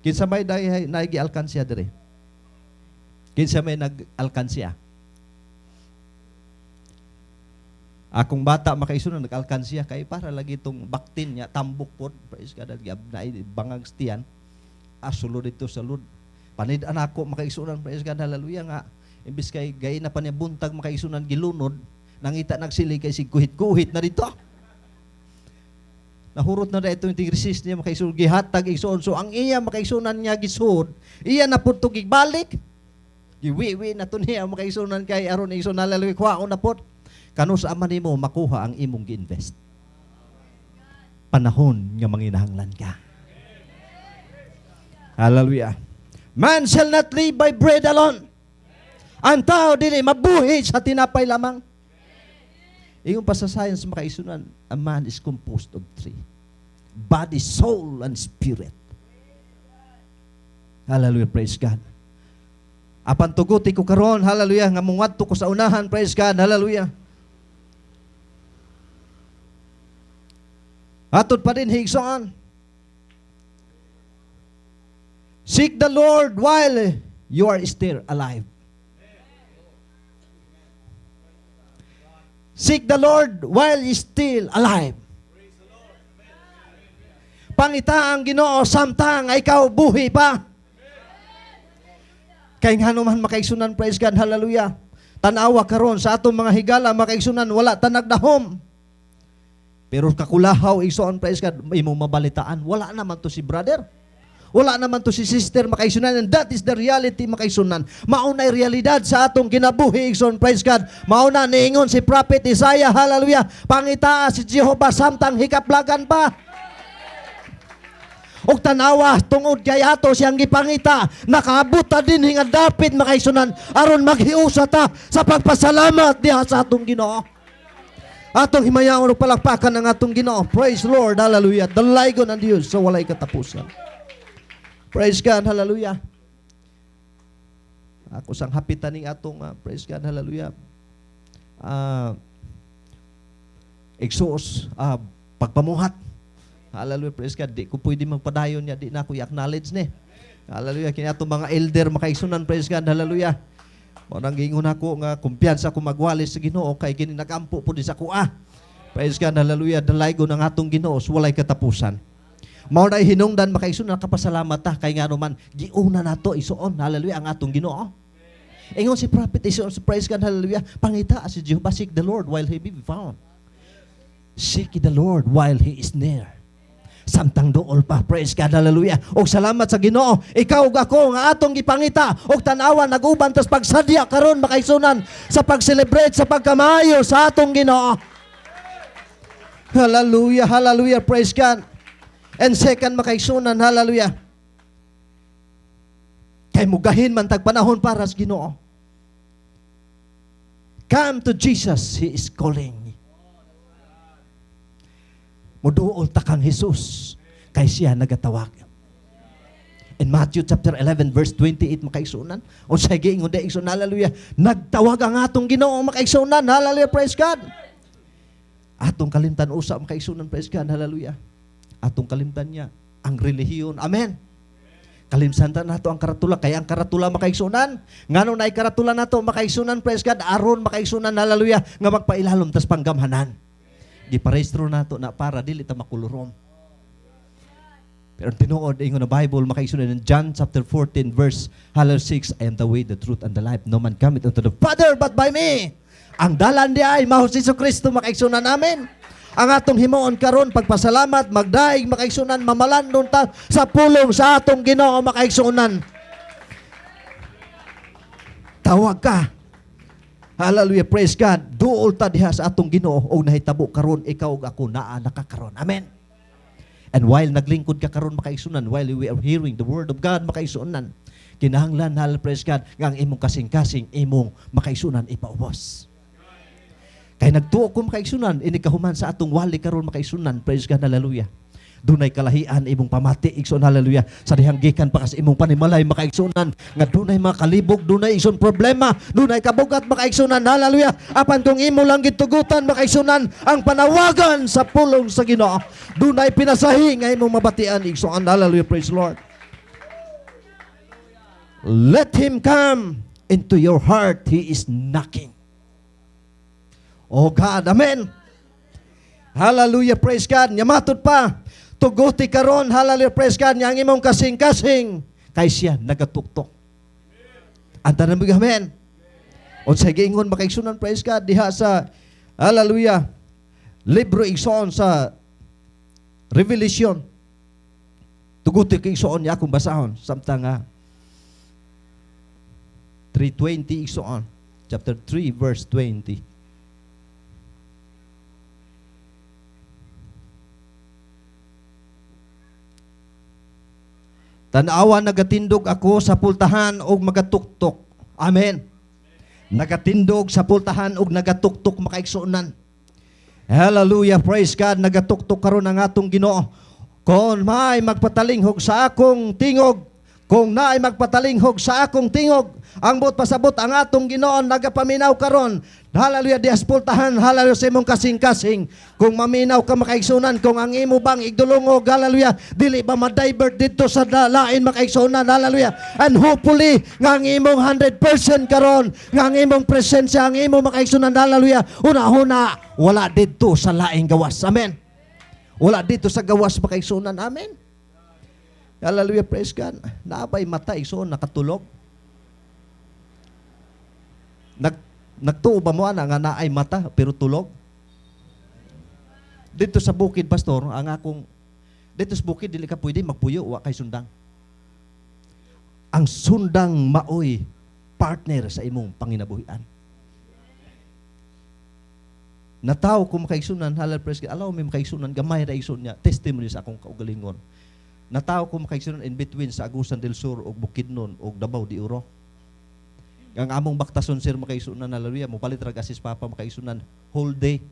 Kinsa may dai naigi alkansya dire? Kinsa may nag-alkansya? Akong bata, makaisunan, nag-alkansya kay para lagi itong baktin niya, tambok pod, praise God, gab na bangag tiyan. Asulo dito sa lud. Panid anak ko, makaisunan, praise God, hallelujah, nga imbis kay gay na pa niya buntag, makaisunan, gilunod, nangita nagsili kay sig kuhit-kuhit na dito. Nahurot na na itong tingrisis niya, makaisunan, gihatag igsuon. So ang iya, makaisunan, niya gisud, iya na pud to gigbalik. Giwiwi na to niya, makaisunan, kay aron igsuon, hallelujah, kuhaon na pod. Kanus-a man nimo makuha ang imong gi-invest? Panahon nga manginahanglan ka. Hallelujah. Man shall not live by bread alone. Ang tao dili mabuhi sa tinapay lamang. Ingon pa sa science, makaisunan, a man is composed of three: body, soul, and spirit. Hallelujah, praise God. Apan tuguti ko karon, hallelujah, nga mungadto ko sa unahan, praise God, hallelujah. Atod pa din higsoon. Seek the Lord while you are still alive. Seek the Lord while you still alive. Pangita ang Ginoo samtang ikaw buhi pa. Kay ngano man, makaigsunan, praise God, hallelujah. Tanawa karon sa atong mga higala, makaigsunan, wala ta nagdahom. Pero kakulahaw, igsoon, praise God, imong mabalitaan, wala naman to si brother. Wala naman to si sister, makaigsunan. And that is the reality, makaigsunan. Maunay realidad sa atong kinabuhi, igsoon, praise God. Mauna niingon si Prophet Isaiah, hallelujah, pangitaa si Jehovah samtang hikaplagan pa. Og tanawa tungod kay ato siyang gipangita, nakaabot ta din nga dapit, makaigsunan, aron maghiusa ta sa pagpasalamat diha sa atong Ginoo. Atong himayaon og palakpakan ang atong Ginoo. Praise Lord, hallelujah. Dalaygon ang Dios sa walay katapusan. Praise God, hallelujah. Ako sang hapitan ning atong praise God, hallelujah. Igsuos pagpamuhat. Hallelujah, praise God. Di ko pwede magpadayon niya, di na ako i-acknowledge ni. Hallelujah, kini atong mga elder, makaigsunan, praise God, hallelujah. Mao nang giingon ako nga kumpiyansa ko magwali sa Ginoo kay kini nagampo pud sa kuha. Praise God, hallelujah. Dalaygon ang atong Ginoo sa walay katapusan. Mao na hinungdan, makaigsunan, nakapasalamat ta kay ngano man giuna nato isuon, hallelujah, ang atong Ginoo. Ingon si Prophet Isaiah, praise God, hallelujah, pangita si Jehovah, seek the Lord while He may be found. Seek the Lord while He is near. Samtang duol pa, praise God, hallelujah. Og salamat sa Ginoo, ikaw ug ako nga atong gipangita og tan-awa nag-uban tas pagsadya karon, makaigsunan, sa pag-celebrate sa pagkamayo sa atong Ginoo. Hallelujah, hallelujah, praise God. And second, makaigsunan, hallelujah. Kay mugahin man tag panahon para sa Ginoo. Come to Jesus, He is calling. Muduol ta kang Jesus kay siya nagatawag. In Matthew chapter 11 verse 28, makaigsunan, unsay giingon di, igsunan, hallelujah? Nagtawag ang atong Ginoo, makaigsunan, hallelujah, praise God. Atong kalimtan usa, makaigsunan, praise God, hallelujah. Atong kalimtan niya ang relihiyon. Amen. Kalimtan ta nato ang karatula kay ang karatula, makaigsunan, ngano naay karatula nato, makaigsunan, praise God? Aron, makaigsunan, hallelujah, nga magpailalom tas panggamhanan. Giparehistro nato na para dili ta makulurom. Pero tinuod ingon na Bible, makaigsunan, in John chapter 14 verse, hallelujah, 6, "I am the way, the truth, and the life. No man cometh unto the Father but by me." Ang dalan di ay mao si Kristo, makaigsunan namin. Ang atong himuon karon pagpasalamat, magdaig, makaigsunan, mamalandon ta sa pulong sa atong Ginoo, makaigsunan. Tawag ka. Hallelujah, praise God. Duol ta diha sa atong Ginoo og nahitabo karon ikaw ug ako naa nakakaron. Amen. And while naglingkod ka karon, makaigsunan, while we are hearing the word of God, makaigsunan, kinahanglan, hallelujah, praise God, nga ang imong kasing-kasing imong, makaigsunan, ipaubos. Kay nagtuo ko, makaigsunan, ini kahuman sa atong wali karon, makaigsunan, praise God, hallelujah. Dunay kalahian imong pamati, igsoon, hallelujah. Sa dihang gikan pa kas imong panimalay, makaigsunan, nga dunay mga kalibog, dunay, igsoon, problema, dunay kabugat, makaigsunan, hallelujah. Apan kung imo lang gitugutan, makaigsunan, ang panawagan sa pulong sa Ginoo, dunay pinasahi nga imong mabatian, igsoon, hallelujah, praise Lord. Let Him come into your heart. He is knocking. Oh God, amen. Hallelujah, praise God. Nya matud pa, tuguti karon, hallelujah, praise God, nya ang imong kasing-kasing, kay siya nagatuktok. Ang tanan mo, amen. Unsay giingon, makaigsunan, praise God, diha sa, hallelujah, libro, igsoon, sa Revelation. Tuguti kay, igsoon, niya akong basahon samtang nga 3:20, igsoon. Chapter 3 verse 20. Tanawa, nagatindog ako sa pultahan og magatuktok. Amen. Nagatindog sa pultahan og nagatuktok, makaigsuonan. Hallelujah, praise God. Nagatuktok karon ang atong Ginoo. Kung may magpatalinghog sa akong tingog, kung naay magpatalinghog sa akong tingog, ang buot pasabot, ang atong Ginoo nagapaminaw karon. Hallelujah, diha sa pultahan, hallelujah, sa imong kasing-kasing. Kung maminaw ka, makaigsunan, kung ang imo bang igdulungog, hallelujah, dili ba ma-divert dito sa lain, makaigsunan, hallelujah. And hopefully, nga ang imong 100% karon, nga ang imong presensya, ang imong, makaigsunan, hallelujah, una-una, wala dito sa laing gawas. Amen. Wala dito sa gawas, makaigsunan. Amen. Hallelujah, praise God. Naabay mata, igsoon, nakatulog. Nagtuo ba mo ana nga naay mata pero tulog? Dito sa bukid, pastor, ang akong dito sa bukid dili ka pwede magpuyo wa kay sundang. Ang sundang maoy partner sa imong panginabuhian. Nataw ko, makaigsunan, halal, praise God. Alaw may makaigsunan, gamay ra, igsoon niya, testimony sa akong kaugalingon. Nataw ko, makaigsunan, in between sa Agusan del Sur ug Bukidnon ug Davao de Oro. Ang among baktason, sir, makaigsunan, hallelujah, mopalit ra asis papa, makaigsunan, whole day.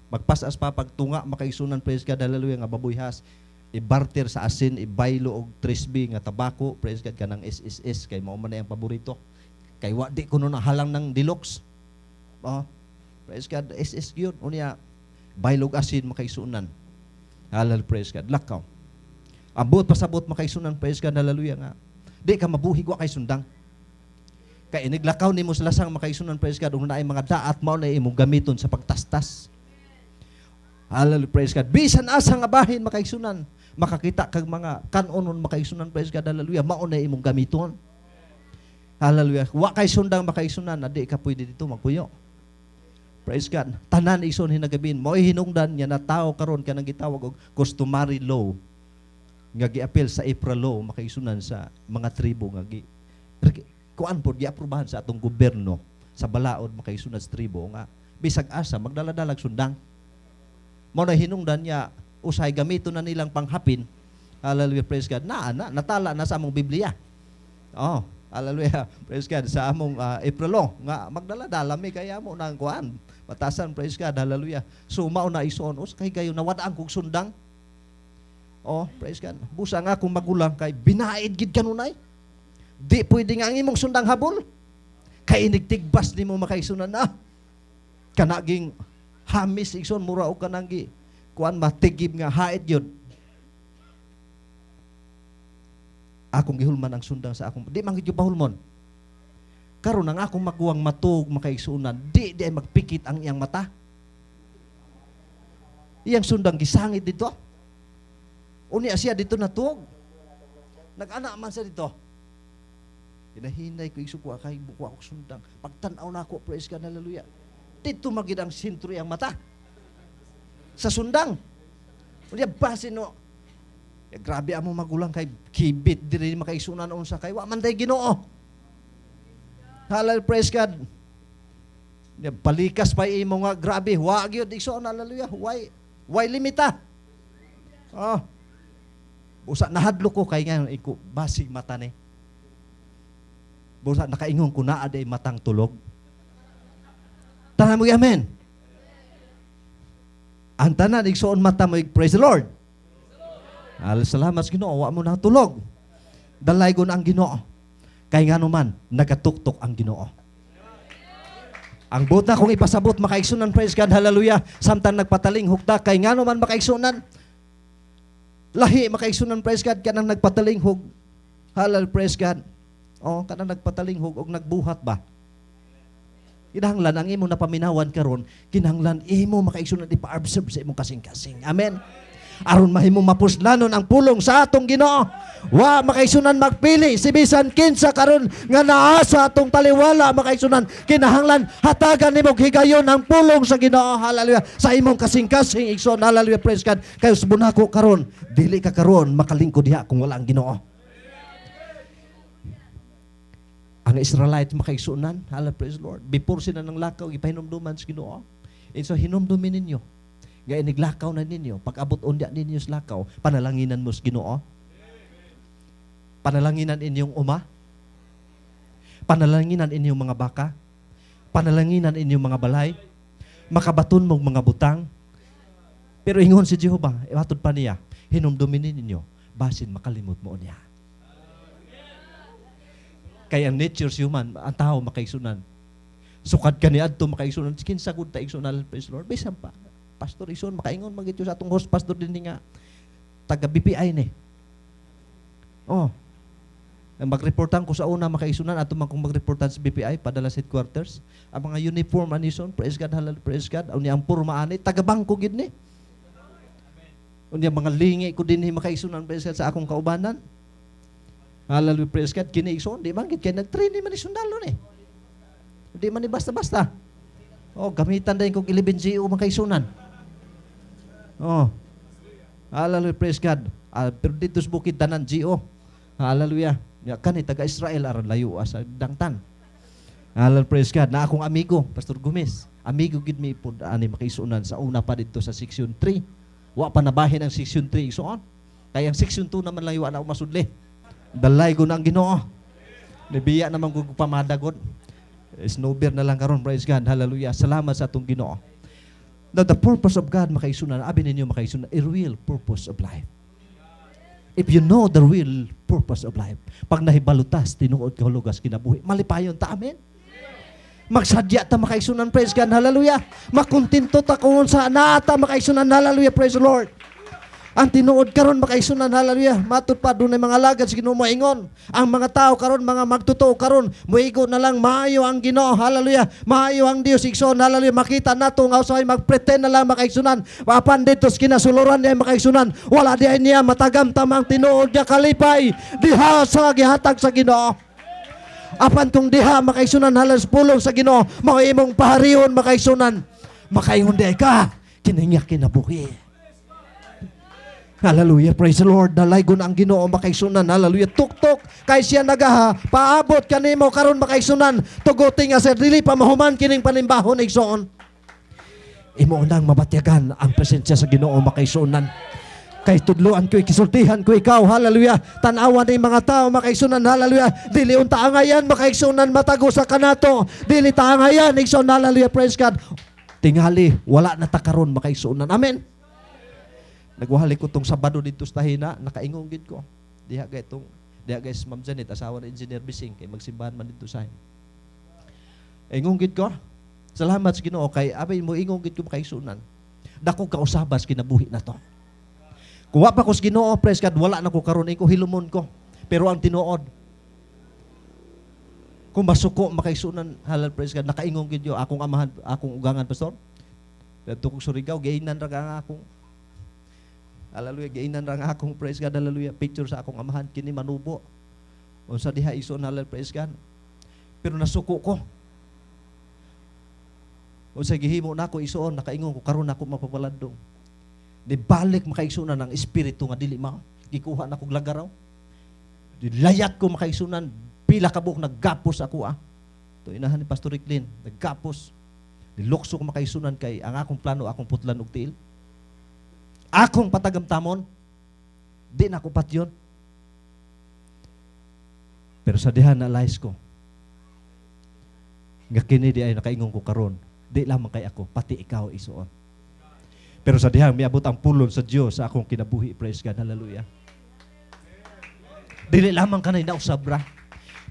Magpas-as pa pagtunga, makaigsunan, praise God, hallelujah, nga baboy has i-barter sa asin, ibaylo og 3B nga tabako, praise God, kanang SSS kay mao man na ang paborito. Kay wa di kuno na halang ng deluxe. Oh, praise God, SS yun. Unya, baylog asin, makaigsunan. Hallelujah, praise God. Lakaw. Ambot pasabot, makaigsunan, praise God, hallelujah nga. Di ka mabuhi wa kay sundang. Kay iniglakaw nimo sa lasang, makaigsunan, praise God, ug naay mga daat, mao na imong gamiton sa pagtastas. Hallelujah, praise God. Bisan asa nga bahin, makaigsunan, makakita kag mga kanonon, makaigsunan, praise God, hallelujah, mao na imong gamiton. Hallelujah. Wa kay sundang, makaigsunan, na di ka pwede dito magpuyo. Praise God. Tanan, igsoon, hinagabin, mao'y hinungdan niya na tao karon kanang gitawag og customary law nga giapil sa April law, makaigsunan, sa mga tribo nga gi kuan pod giaprobahan sa atong gobyerno sa balaod, makaigsunan, sa tribo nga bisag asa magdala-dalag sundang. Mao na hinungdan niya usahay gamiton na nilang panghapin. Hallelujah, praise God. Na, na natala na sa among Biblia. Oh, hallelujah. Praise God sa among April law nga magdala-dala mi kaya mo nang kuan. Batasan, praise God, hallelujah. So mao na ison os kay gayo nawad-ang kog sundang. Oh, praise God. Busa nga akong magulang kay binaid gid kanunay. Di pwede nga ang imong sundang habol. Kay inigtigbas nimo, makaigsunan na. Kanaging hamis, igsoon, mura og kanang gi kuan matigib nga hait yun. Akong gihulman ang sundang sa akong di man gid pahulmon. Karon ang akong maguwang matug, makaigsunan, di di ay magpikit ang iyang mata. Iyang sundang gisangit dito. Unya siya dito natuog. Nag-ana man siya dito. Hinahinay ko isu ko kay buko ako sundang. Pagtan-aw na ako, praise God, hallelujah. Dito magid ang sentro iyang mata. Sa sundang. Unya basin no. Ya, grabe amo magulang kay kibit diri, makaigsunan, unsa kay wa man day Ginoo. Hallelujah, praise God. Ya, balikas pa imo nga grabe, wa gyud, igsoon, hallelujah. Why limita? Oh. Busa nahadlo ko kay nga iko basig mata ni. Busa nakaingon ko naa day matang tulog. Tanan mo, amen. Ang tanan, igsoon, mata mo, praise the Lord. Al salamat sa Ginoo, wa mo na tulog. Dalaygon ang Ginoo. Kay ngano man nagatuktok ang Ginoo. Ang buta kong ipasabot, makaigsunan, praise God, hallelujah. Samtang nagpataling hugta, kay ngano man, makaigsunan. Lahi, makaigsunan, praise God, kanang nagpatalinghog. Hallelujah, praise God. Oh, kana nagpatalinghog og nagbuhat ba? Kinahanglan ang imo napaminawan karon, kinahanglan imo makaigsunan ipa-absorb sa imong kasing-kasing. Amen. Aron mahimo mapuslanon ang pulong sa atong Ginoo. Wa makaigsunan magpili si bisan kinsa karon nga naa sa atong taliwala, makaigsunan, kinahanglan hatagan nimo higayon ang pulong sa Ginoo. Hallelujah. Sa imong kasing-kasing, igsoon. Hallelujah. Praise God. Kay usbon nako karon, dili ka karon makalingkod diha kung wala ang Ginoo. Ang Israelite, makaigsunan, hallelujah, praise the Lord. Before sila nang lakaw, ipahinumduman sa Ginoo. And so hinumdumin ninyo nga iniglakaw na ninyo, pag abot unya ninyo sa lakaw, panalanginan mo sa Ginoo. Panalanginan inyong uma. Panalanginan inyong mga baka. Panalanginan inyong mga balay. Makabaton mong mga butang. Pero ingon si Jehova, imatod pa niya, hinumdumin ninyo, basin makalimot mo niya. Kay ang nature human, ang tao, makaigsunan. Sukad ka ni adto, makaigsunan, kinsa gud ta, igsunan, praise the Lord. Bisan pa pastor, igsoon, makaingon man sa atong host pastor din nga taga BPI ni. Oh. Ang magreportan ko sa una, makaigsunan, ato man kong magreportan sa BPI padala sa headquarters. Ang mga uniform anison, praise God, hallelujah, praise God. Unya ang porma ani taga bangko gid ni. Unya mga lingi ko dinhi, makaigsunan, praise God, sa akong kaubanan. Hallelujah, praise God. Kini, igsoon, di man gid kay nag-training man ni sundalo ni. Di man ni basta-basta. Oh, gamitan din kog 11 GO, makaigsunan. Oh. Hallelujah, praise God. Pero dito sa bukid tanan GO. Hallelujah. Ya kani taga Israel aron layo sa dangtan. Hallelujah, praise God. Na akong amigo, Pastor Gomez. Amigo gid mi pud ani, makaigsunan, sa una pa dito sa Section 3. Wa pa nabahin ang Section 3, igsoon. Kaya ang Section 2 naman lang wa na masudli. Dalay ko na ang Ginoo. Nibiya naman ko pamadagod. Snowbear na lang karon, praise God. Hallelujah. Salamat sa atong Ginoo. Now, the purpose of God, makaigsunan, abi ninyo, makaigsunan, a real purpose of life. If you know the real purpose of life, pag nahibalutas, tinuod kahulugas kinabuhi, malipayon ta, amen? Magsadya ta, makaigsunan, praise God, hallelujah. Makontento ta kung sa naata, makaigsunan, hallelujah, praise the Lord. Ang tinuod karon, makaigsunan, hallelujah. Matud pa dunay mga alagad sa Ginoo moingon. Ang mga tao karon, mga magtotoo karon, moigo na lang maayo ang Ginoo, hallelujah. Maayo ang Dios, igsoon, hallelujah. Makita nato nga usahay magpretend na lang, makaigsunan. Apan dito sa kinasuluran niya, makaigsunan, wala diay niya matagam tamang tinuod nga kalipay diha sa gihatag sa Ginoo. Apan kung diha, makaigsunan, halos pulong sa Ginoo, mao imong paharion, makaigsunan, makaingon diay ka, kini nga kinabuhi. Hallelujah, praise the Lord. Dalaygon ang Ginoo, makaigsunan. Hallelujah. Tuktok kay siya nagaha paabot kanimo karon, makaigsunan. Tuguti nga sir dili pa mahuman kining panimbahon, igsoon. Imo nang mabatyagan ang presensya sa Ginoo, makaigsunan. Kay tudluan ko, ikisultihan ko ikaw, hallelujah. Tanawan ni mga tao, makaigsunan, hallelujah. Dili unta angayan, makaigsunan, matago sa kanato. Dili ta angayan, igsoon, hallelujah, praise God. Tingali, wala na ta karon, makaigsunan. Amen. Nagwahali ko tong Sabado dito sa Tahina, nakaingong gid ko. Diha kay itong diha guys, Ma'am Janet, asawa ni Engineer Bising, kay magsimbahan man dito sa. Ingong gid ko. Salamat sa Ginoo kay abay mo ingong gid ko, makaigsunan. Dako kausabas kinabuhi na to. Kung wa pa ko sa Ginoo, praise God, wala na ko karon, ko hilumon ko. Pero ang tinuod, kung masuko, makaigsunan, halal, praise God, nakaingong gid yo akong amahan, akong ugangan, pastor. Dadto kong Surigao, giinan ra ka ang akong. Hallelujah, giinan ra ang akong, praise God, hallelujah, picture sa akong amahan kini manubo. Unsa diha ison, hallelujah, praise God. Pero nasuko ko. Unsa gihimo nako, isuon, nakaingon ko karon ako mapapalandong. Di balik, makaigsunan, ang espiritu nga dili mao. Gikuha na kog lagaraw. Dilayat ko, makaigsunan, pila ka buok naggapos ako ah. To inahan ni Pastor Ricklin, naggapos. Nilukso ko, makaigsunan, kay ang akong plano akong putlan og tiil. Akong patagamtamon. Di na ako patyon. Pero sa diha na ko nga kini di ay nakaingon ko karon, di lamang kay ako, pati ikaw, isuon. Pero sa dihang miabot ang pulong sa Dios sa akong kinabuhi, praise God, hallelujah. Dili lamang kanay nausab ra.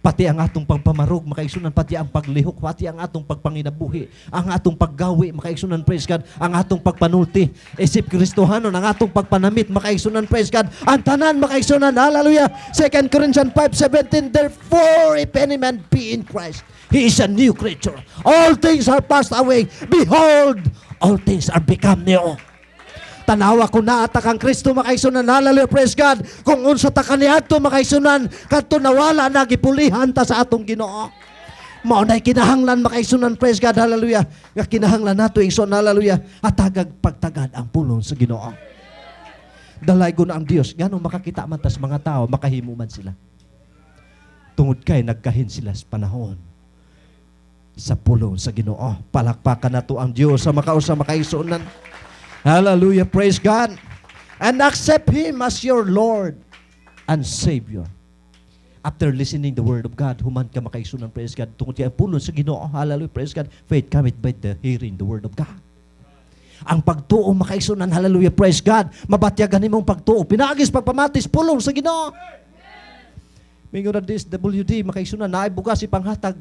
Pati ang atong pagpamarog, makaigsunan, pati ang paglihok, pati ang atong pagpanginabuhi, ang atong paggawi, makaigsunan, praise God, ang atong pagpanulti, isip Kristohanon, ang atong pagpanamit, makaigsunan, praise God, ang tanan, makaigsunan, hallelujah. 2 Corinthians 5:17, "Therefore, if any man be in Christ, he is a new creature. All things are passed away. Behold, all things are become new." Tanawa kung naa ta kang Kristo, makaigsunan, hallelujah, praise God. Kung unsa ta kaniadto, makaigsunan, kadto nawala na, gipulihan ta sa atong Ginoo. Mao nay kinahanglan, makaigsunan, praise God, hallelujah. Nga kinahanglan nato, igsoon, hallelujah, hatagag pagtagad ang pulong sa Ginoo. Dalaygon ang Dios ngano makakita man tas mga tao, makahimo man sila. Tungod kay nagkahin sila sa panahon sa pulong sa Ginoo. Palakpakan nato ang Dios sa makausa, makaigsuonan. Hallelujah, praise God. And accept Him as your Lord and Savior. After listening the word of God, human ka makaigsunan, praise God. Tungod kay ang pulong sa Ginoo, hallelujah, praise God. Faith cometh by the hearing the word of God. Ang pagtuo, makaigsunan, hallelujah, praise God. Mabatyagan nimong pagtuo. Pinaagis pagpamatis pulong sa Ginoo. Mingon na DSWD, makaigsunan, naay bugas ipanghatag.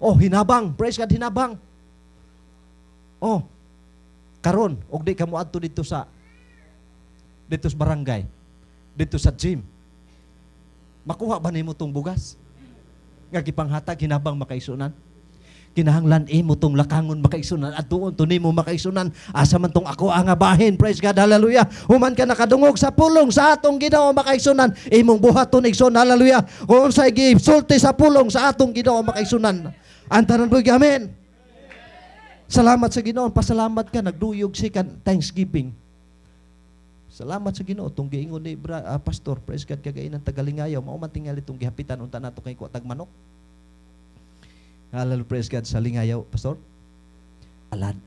Oh, hinabang, praise God, hinabang. Oh, karon og di ka moadto dito sa barangay, dito sa gym, makuha ba nimo tong bugas nga gipanghatag, hinabang, makaigsunan? Kinahanglan imo tong lakangon, makaigsunan, at doon to nimo, makaigsunan, asa man tong ako ang bahin, praise God, hallelujah. Human ka nakadungog sa pulong sa atong Ginoo, makaigsunan, imong buhaton, igsoon, hallelujah, kung unsay gisulti sa pulong sa atong Ginoo, makaigsunan. Ang tanan po, amen. Salamat sa Ginoo, pasalamat ka, nagduyog si kan Thanksgiving. Salamat sa Ginoo tong giingon ni pastor, praise God, kagainan tagalingayaw, mao man tingali tong gihapitan unta nato kay kuha tag manok. Hallelujah, praise God sa lingayaw, pastor. Alad.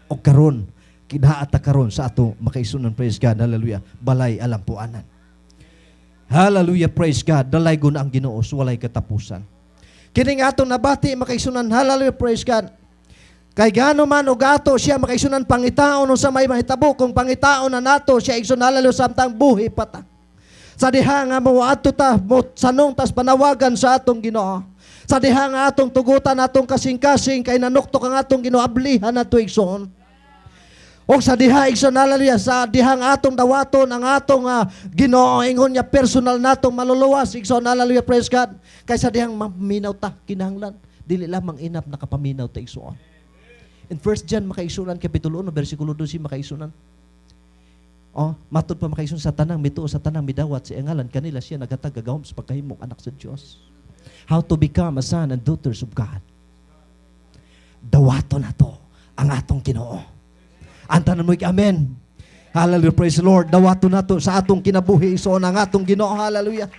O karon, kinaata karon sa ato, makaigsunan, praise God, hallelujah. Balay alampuanan. Hallelujah, praise God. Dalaygon ang Ginoo sa walay katapusan. Kining atong nabati, makaigsunan, hallelujah, praise God. Kay gano man og ato siya, makaigsunan, pangitaon sa may mahitabo kung pangitaon na nato siya, igsoon, hallelujah, samtang buhi pa ta. Sa diha nga moadto ta, mo sanong tas panawagan sa atong Ginoo. Sa diha nga atong tugutan atong kasing-kasing kay nanuktok ang atong Ginoo, ablihan nato, igsoon. O sa diha, igsoon, hallelujah, sa diha nga atong dawaton ang atong Ginoo, ingon niya personal natong maluluwas, igsoon, hallelujah, praise God. Kay sa dihang maminaw ta, kinahanglan dili lamang inap nakapaminaw ta, igsoon. In 1 John, makaigsunan, kapitulo 1 bersikulo 12, makaigsunan. Oh, matud pa, makaigsunan, sa tanang mituo sa tanang midawat sa ngalan kanila siya naghatag gahom sa pagkahimong anak sa Dios. How to become a son and daughters of God. Dawato na to ang atong Ginoo. Ang tanan mo, amen. Hallelujah, praise the Lord. Dawato na to sa atong kinabuhi so ang atong Ginoo. Hallelujah.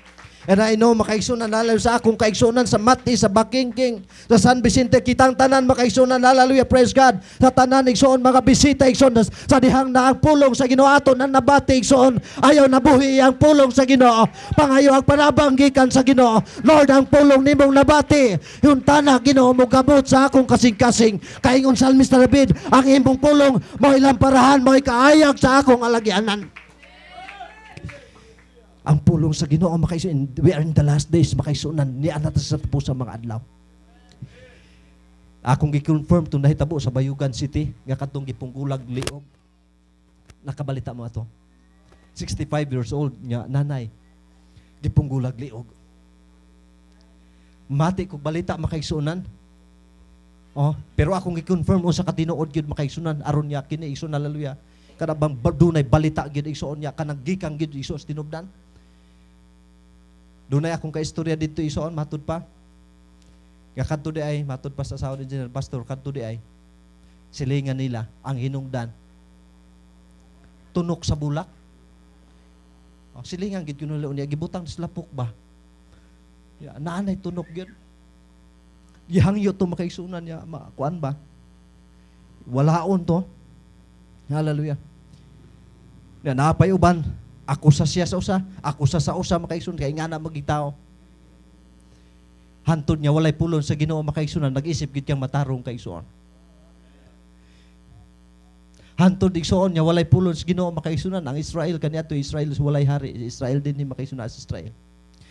And I know, makaigsunan, hallelujah, sa akong kaigsunan sa Mati, sa Bakingking, sa San Vicente, kitang tanan, makaigsunan, hallelujah, praise God. Sa tanan, igsoon, mga bisita, igsoon, sa dihang na ang pulong sa Ginoo ato na nabati, igsoon, ayaw nabuhi ang pulong sa Ginoo. Pangayo ang panabang gikan sa Ginoo. Lord, ang pulong nimong nabati, yung tana, Ginoo, mo gamot sa akong kasing-kasing. Kaingon Salmista David, ang imong pulong, mo'y lamparahan, mo'y kaayag sa akong alagianan. Ang pulong sa Ginoo, makaigsunan, we are in the last days, makaigsunan, ni anat sa sa mga adlaw. Akong gi-confirm itong nahitabo sa Bayugan City nga katong gipunggulag liog. Nakabalita mo ato? 65 years old nga nanay gipunggulag liog. Mati kog balita, makaigsunan. Oh, pero akong gi-confirm unsa ka tinuod gyud, makaigsunan, aron niya kini, igsoon, hallelujah. Kada bang dunay balita gyud, igsoon niya kanang gikan gyud, igsoon, sa tinubdan. Dunay akong kaistorya dito, igsoon, matud pa. Nga kadto di ay matud pa sa Saudi General Pastor, kadto di ay silingan nila ang hinungdan tunok sa bulak. Oh, silingan gid kuno niya gibutang sa lapok ba. Ya, naanay tunok gyud. Gihangyo to, makaigsunan niya, ma, kuan ba? Walaon to. Hallelujah. Ya, naapay uban, ako sa siya sa usa, ako sa usa, makaigsunan, kay nga na magitao. Hantod niya walay pulong sa Ginoo, makaigsunan, nag-isip gid kang matarong kaigsuon. Hantod, igsuon, niya walay pulong sa Ginoo, makaigsunan, ang Israel kaniadto Israel walay hari, Israel din ni makaigsunan sa Israel.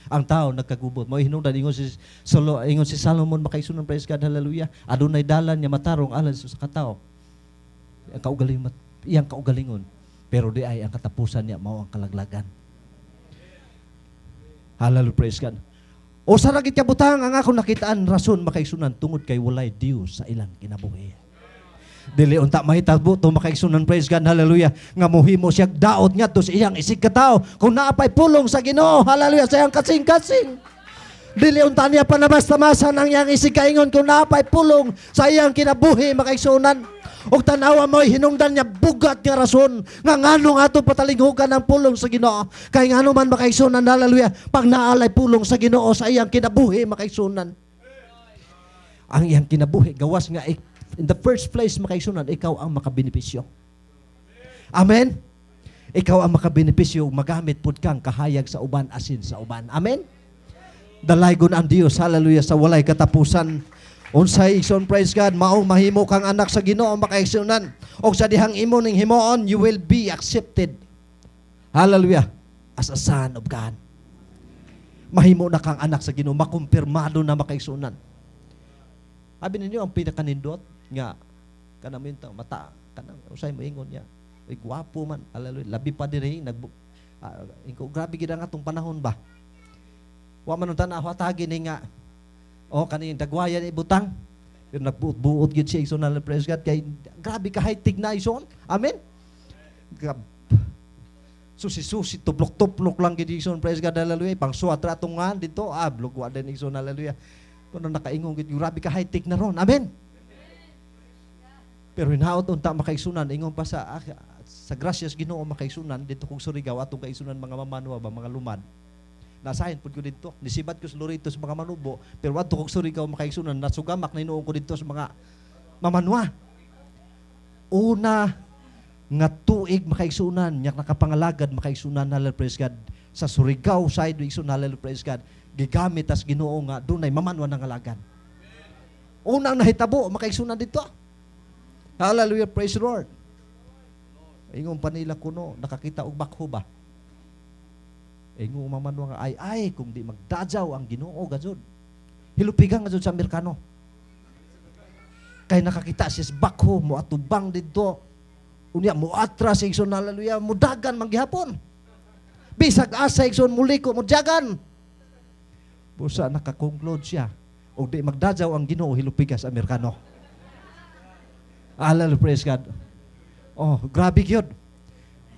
Ang tao nagkagubot. Mao hinungdan ingon si Solomon, makaigsunan, praise God, hallelujah. Adunay dalan nga matarong alang sa katao. Ang kaugalingon, iyang kaugalingon. Pero di ay ang katapusan niya mao ang kalaglagan. Hallelujah, praise God. O sa ragit ka butang ang akong nakitaan rason, makaigsunan, tungod kay walay Dios sa ilang kinabuhi. Dili unta mahitabo to, makaigsunan, praise God, hallelujah, nga mohimo siya daot ngadto sa iyang isig katao kung naa pay pulong sa Ginoo, hallelujah, sa iyang kasing-kasing. Dili unta niya panabas-tamasan ang iyang isig kaingon kung naa pay pulong sa iyang kinabuhi, makaigsunan. Og tanawa mo, hinungdan niya bugat nga rason nga nganong ato patalinghugan ang pulong sa Ginoo. Kay ngano man, makaigsunan, hallelujah, pag naa lay pulong sa Ginoo sa iyang kinabuhi, makaigsunan. Ang iyang kinabuhi, gawas nga in the first place, makaigsunan, ikaw ang makabenepisyo. Amen? Ikaw ang makabenepisyo, magamit pud kang kahayag sa uban, asin sa uban. Amen? Dalaygon ang Dios, hallelujah, sa walay katapusan. Unsay, igsoon, praise God, maong mahimo kang anak sa Ginoo, makaigsunan. Og sa dihang imo ning himuon, you will be accepted. Hallelujah. As a son of God. Mahimo na kang anak sa Ginoo, makumpirmado na, makaigsunan. Abi ninyo ang pinakanindot nga kanang minta mata kanang usay moingon niya. Uy, gwapo man. Hallelujah. Labi pa diri nag ingko grabe gid ang atong panahon ba. Wa man unta na hatagi ni nga oh kaning dagwayan ibutang. Pero nagbuot-buot gid siya, igsoon, praise God, kay grabe ka high-tech na, igsoon. Amen. Grab. Susi-susi tuplok-tuplok lang gid, igsoon, praise God, hallelujah. Pang suwat ra tungan dito ah blog wa din, igsoon, hallelujah. Kuno nakaingon gid grabe ka high-tech na ron. Amen. Pero hinaot unta, makaigsunan, ingon pa sa grasyas Ginoo, makaigsunan, dito kong Surigao atong kaigsunan mga mamanwa ba, mga lumad. Nasahin pud ko dito. Nisibat ko sa Loreto sa mga manubo, pero adto kong Surigao, makaigsunan, nasugamak na hinuon ko dito sa mga mamanwa. Una nga tuig, makaigsunan, nya nakapangalagad, makaigsunan, hallelujah, praise God, sa Surigao side, igsunan, hallelujah, praise God, gigamit tas Ginoo nga dunay mamanwa ng alagad. Unang nahitabo, makaigsunan, dito. Hallelujah, praise the Lord. Ingon pa nila kuno, nakakita og bakho ba? Ingon mamanwa nga ay ay kung di magdadyaw ang Ginoo gajud. Hilupigan gajud sa Amerikano. Kay nakakita siya sa bakho mo atubang didto. Unya mo atras, igsoon, hallelujah, mudagan man gihapon. Bisag asa, igsoon, muliko mujagan. Busa nakakonclude siya og di magdadyaw ang Ginoo, hilupiga sa Amerikano. Hallelujah, praise God. Oh, grabe gyud.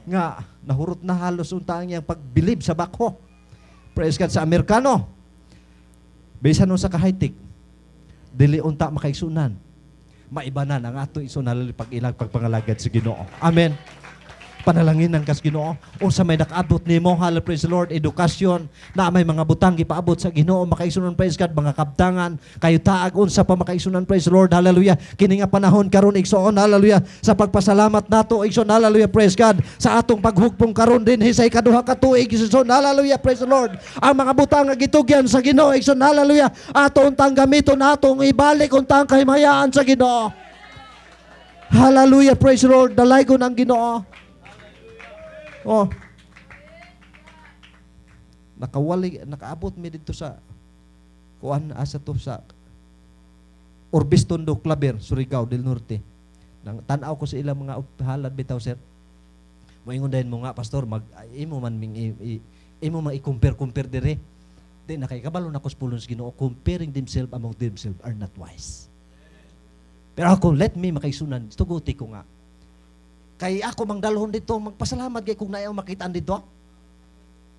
Nga nahurot na halos unta ang iyang pagbilib sa bakho. Praise God, sa Amerikano. Bisan sa ka-high-tech, dili unta makaigsunan. Maibanan ang ato igsoon pag ilang pagpangalagad sa Ginoo. Amen. Panalangin kas Ginoo. Unsa may nakaabot nimo, hallelujah, praise the Lord, edukasyon, na may mga butang gipaabot sa Ginoo, makaigsunan, praise God, mga kabtangan, kayo taag unsa pa, makaigsunan, praise the Lord, hallelujah. Kini nga panahon karon, igsoon, hallelujah, sa pagpasalamat nato, igsoon, hallelujah, praise God, sa atong paghugpong karon dinhi sa ikaduha ka tuig, igsoon, hallelujah, praise the Lord. Ang mga butang nga gitugyan sa Ginoo, igsoon, hallelujah, ato untang gamiton, atong ibalik untang kahimayaan sa Ginoo. Hallelujah, praise the Lord. Dalaygon ang Ginoo. Oh. Nakawali, nakaabot mi dito sa kuan asa to sa Urbiztondo Claver, Surigao del Norte. Nang tan-aw ko sa ilang mga halad bitaw, sir. Moingon dayon mo nga pastor mag imo man ming imo man i-compare compare dire. Di na kay kabalo na ko sa pulong sa Ginoo, comparing themselves among themselves are not wise. Pero ako, let me, makaigsunan, tuguti ko nga. Kay ako mang dalhon dito, magpasalamat kay kung naayaw makitaan dito.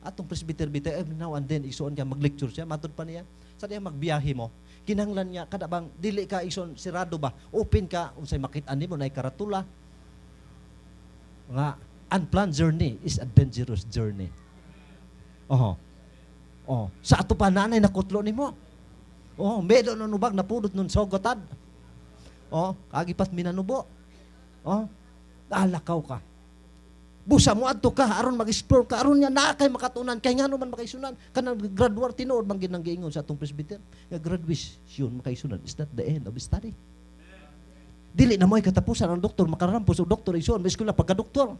Atong presbyter bitaw, eh, now and then, igsoon ka, mag-lecture siya, matod pa niya. Sa diya magbiyahe mo, kinahanglan niya, kada bang, dili ka, igsoon, sirado ba, open ka, unsay makitaan nimo, naay karatula. Nga, unplanned journey is a dangerous journey. Oho. Oh, sa ato pa nanay nakutlo nimo. Oh, medo nun ubag napudot nun sogotad. Oh, kagipat minanubo. Oh, alakaw ka. Busa mo adto ka aron mag-explore ka aron nga naa kay makatunan kay ngano man, makaigsunan, kanang graduar tinuod man gid nang giingon sa atong presbyter nga graduation, makaigsunan, is not the end of study. Dili na mo'y katapusan ang doktor, makarampos og doktor, igsoon, may eskwela pagka doktor.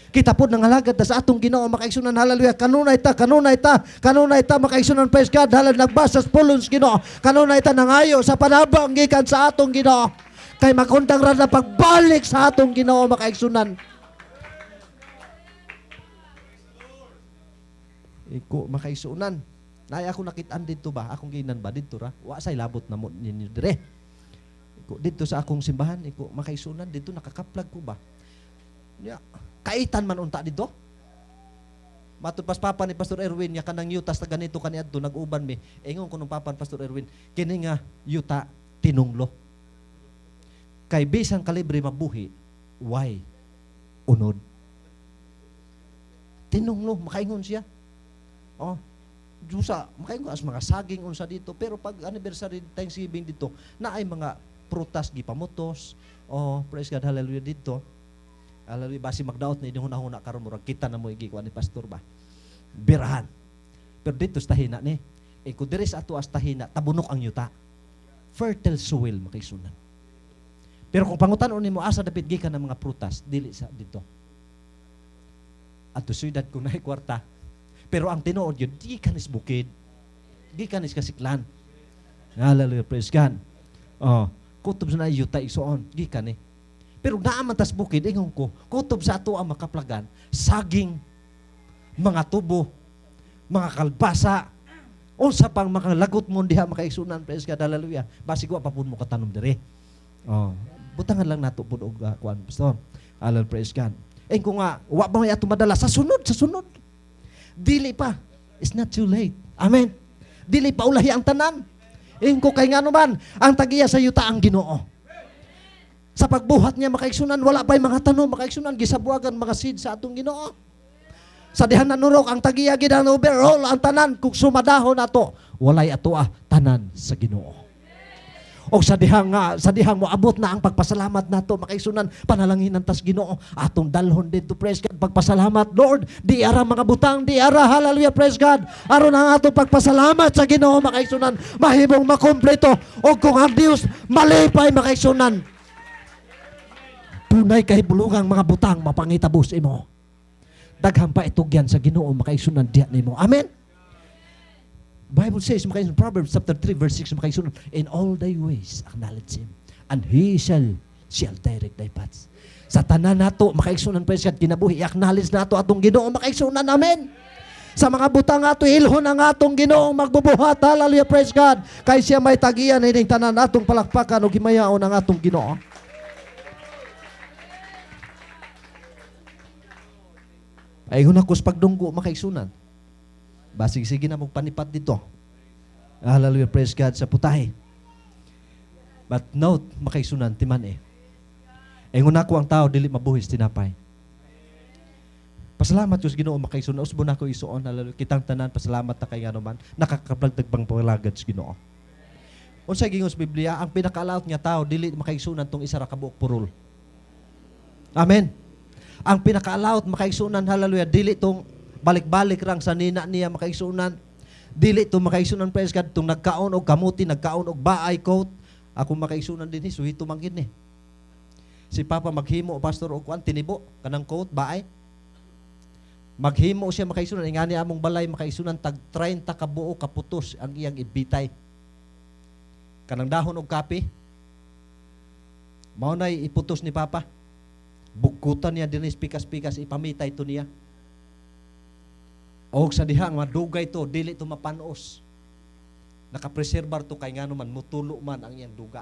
Kita pod nangalagad ta sa atong Ginoo, makaigsunan, hallelujah. Kanunay ta, kanunay ta, kanunay ta, makaigsunan, praise God, hallelujah, nagbasa sa pulong sa Ginoo. Kanunay ta nangayo sa panabang gikan sa atong Ginoo. Kay magundang ra na pagbalik sa atong Ginoo, makaigsunan. Iko makaigsunan. Nay ako nakitaan dito ba? Akong ginan ba dito ra? Wa say labot na mo ninyo dire. Iko dito sa akong simbahan, iko makaigsunan dito nakakaplag ko ba? Ya, kaitan man unta dito. Matud pas papa ni Pastor Erwin nya kanang yuta sa ganito kaniadto nag-uban mi. Ingon ko nung papa ni Pastor Erwin, kini nga yuta tinunglo. Kay bisan kalibre mabuhi, why unod? Tinunglo, makaingon siya. Oh, Diyosa, makaingon as mga saging unsa dito, pero pag anniversary Thanksgiving dito, naay mga prutas gipamutos. Oh, praise God, hallelujah dito. Hallelujah, basi magdaot na inyong hunahuna karon, murag kita na mo igi kuan ni pastor ba. Birahan. Pero dito sa tahina ni, eh kung diri sa ato as tahina, tabunok ang yuta. Fertile soil, makaigsunan. Pero kung pangutan-on nimo asa dapit gikan ng mga prutas, dili sa dito. Ato syudad kung naay kwarta. Pero ang tinuod yun, gikan is bukid. Gikan is kasiklan. Hallelujah, praise God. Oh, kutob sa na yuta isuon, gikan eh. Pero naa man tas bukid, ingon ko, kutob sa ato ang makaplagan, saging, mga tubo, mga kalbasa, unsa pang mga lagot mo diha, makaigsunan, praise God, hallelujah. Basig wa pa pud mo katanom dire. Oh, butangan lang nato pud og kuan, pastor. Hallelujah, praise God. Eh kung nga wa ba may ato madala sa sunod, sa sunod. Dili pa. It's not too late. Amen. Dili pa ulahi ang tanan. Ingon ko kay ngano man, ang tagiya sa yuta ang Ginoo. Sa pagbuhat niya, makaigsunan, wala pa'y mga tanom, makaigsunan, gisabuagan mga seed sa atong Ginoo. Sa dihan nanurok ang tagiya gid ang overall ang tanan kung sumadahon ato, walay ato tanan sa Ginoo. O sa dihang nga sa dihang moabot na ang pagpasalamat nato, makaigsunan, panalanginan tas Ginoo atong dalhon didto, praise God, pagpasalamat. Lord, di ara mga butang, di ara, hallelujah, praise God, aron ang atong pagpasalamat sa Ginoo, makaigsunan, mahimong makumpleto. O kung ang Dios malipay, makaigsunan, dunay kahibulugang mga butang mapangitabos imo, daghan pa itugyan sa Ginoo, makaigsunan, diha nimo. Amen. Bible says, makaigsunan, Proverbs chapter 3 verse 6, makaigsunan, "In all thy ways acknowledge Him, and He shall direct thy paths." Sa tanan nato, makaigsunan, praise God, kinabuhi, i-acknowledge nato atong Ginoo, makaigsunan, amen. Sa mga butang ato, ilhon ang atong Ginoong magbubuhat, hallelujah, praise God. Kay siya may tagiyan ining tanan. Atong palakpakan o himayaon ang atong Ginoo. Ay ako sa pagdunggo, makaigsunan. Basig sige na magpanipat dito. Hallelujah, praise God sa putahe. But note, makaigsunan, timan eh. Ingon ako ang tao dili mabuhi sa tinapay. Pasalamat ko sa Ginoo, makaigsunan. Usbo na ako isuon, hallelujah. Kitang tanan pasalamat ta kay ngano man nakakaplagdag pang palagad sa Ginoo. Unsay gingon sa Biblia, ang pinakaalaot nga tao dili makaigsunan tong isa ra ka buok purol. Amen. Ang pinakaalaot, makaigsunan, hallelujah, dili tong balik-balik rang sa nina niya, makaigsunan. Dili to, makaigsunan, praise God, tong nagkaon og kamuti, nagkaon og baay coat. Ako, makaigsunan dinhi, suhito man gid ni. Si Papa maghimo, pastor, og kuan tinibo kanang coat baay. Maghimo siya, makaigsunan, ingani among balay, makaigsunan, tag 30 ka buo kaputos ang iyang ibitay. Kanang dahon og kape. Mao nay iputos ni Papa. Bugkutan niya dinhi pikas-pikas, ipamitay to niya. Og sa dihang madugay to, dili to mapanos. Nakapreserbar to kay ngano man mutulo man ang iyang duga.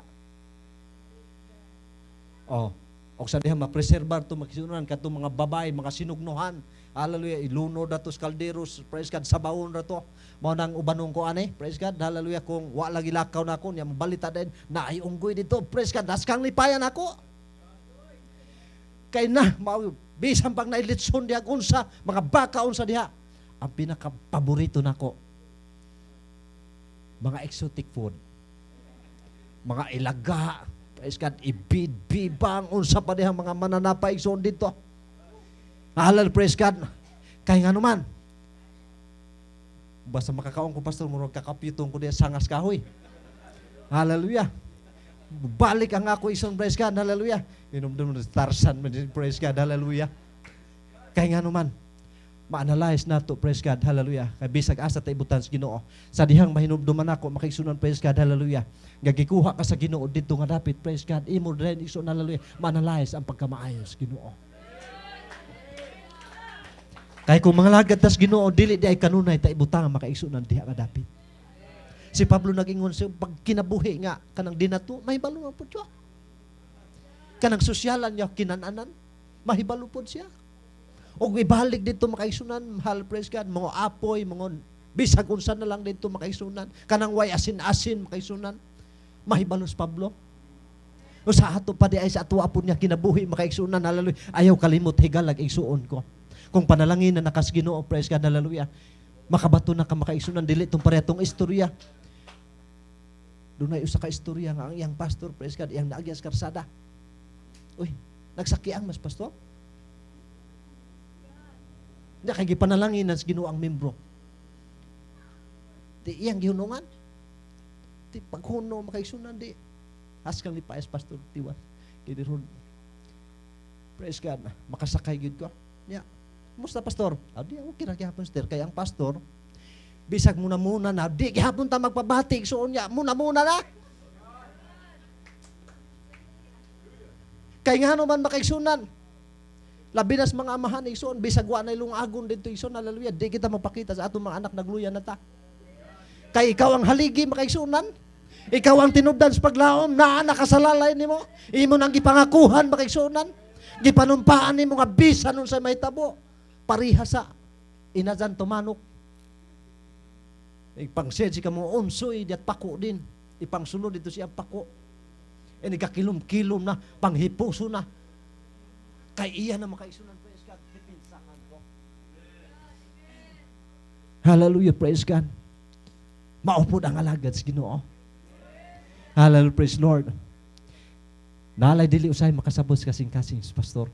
Oh, og sa dihang mapreserbar to, makisunan, katong mga babae, mga sinugnohan. Hallelujah, ilunod na to sa kalderos, praise God, sabawon ra to. Mao nang ubanong ko ani, praise God, hallelujah, kung wa lagi lakaw na ako, niya mabalita din, na ay unggoy dito, praise God, daskang lipayan ako. Kay na, mao, bisan pag nailitson diha unsa, mga baka unsa diha, ang pinaka-paborito nako, mga exotic food, mga ilaga, praise God, ibid, bibang, unsa pa diha mga mananapa igsoon dito. Halal, praise God. Kay nga naman, basta makakaon ko, pastor, murag kakapitong ko diha sangas kahoy. Hallelujah. Balik ang ako ison, praise God, hallelujah. Inom doon Tarzan, praise God, hallelujah. Kay nga naman, ma-analyze nato, praise God, hallelujah. Kay bisag asa ta ibutan sa Ginoo. Sa dihang mahinumduman nako, makaigsunan, praise God, hallelujah. Nga gikuha ka sa Ginoo didto nga dapit, praise God, imo rin igsoon, hallelujah. Ma-analyze ang pagkamaayo sa Ginoo. Kay kung mga lagad tas Ginoo, dili di ay kanunay ta ibutang, makaigsunan, diha nga dapit. Si Pablo nag-ingon sa pagkinabuhi nga kanang dinato, mahibalo man pud siya. Kanang sosyalan niya kinananan, mahibalo pud siya. Og ibalik dito, makaigsunan, mahal, praise God, mga apoy, mga bisag unsa na lang dito, makaigsunan. Kanang way asin-asin, makaigsunan. Mahibalo si Pablo. O sa ato pa di ay sa ato apon niya kinabuhi, makaigsunan, hallelujah. Ayaw kalimot higalag, igsuon ko. Kung panalangin na nakas Ginoo, praise God, hallelujah. Makabato na ka, makaigsunan, dili tong paretong istorya. Dunay usa ka istorya nga ang iyang pastor, praise God, iyang naagya sa karsada. Uy, nagsakiang mas pastor. Hindi, kay gipanalangin sa Ginoo ang membro. Di iyang gihunungan. Di paghuno, makaigsunan, di. Haskang ni Paes Pastor Tiwas. Kay ron. Praise God. Makasakay gyud ko. Ya. Kumusta, pastor? Ah, di okay ra gihapon, sir. Kay ang pastor bisag muna muna na di gihapon ta magpabati igsuon niya muna muna na. Kay ngano man, makaigsunan, labi na sa mga amahan, igsoon, bisag wa na ilungagon dito, igsoon, hallelujah, di kita mapakita sa atong mga anak nagluya na ta. Kay ikaw ang haligi, makaigsunan. Ikaw ang tinubdan sa paglaom, naa nakasalalay nimo. Imo nang gipangakuhan, makaigsunan. Gipanumpaan nimo nga bisan unsay mahitabo. Pariha sa inazan tumanok. Ipangsid si kamo unsoy diat pako din. Ipangsulod dito siya pako. E nagkakilom-kilom na, panghipuso na. Kay iya na, makaigsunan, praise God, dipinsahan ko. Hallelujah, praise God. Maupod ang alagad sa Ginoo. Hallelujah, praise Lord. Nalay dili usay makasabot sa kasing-kasing sa pastor.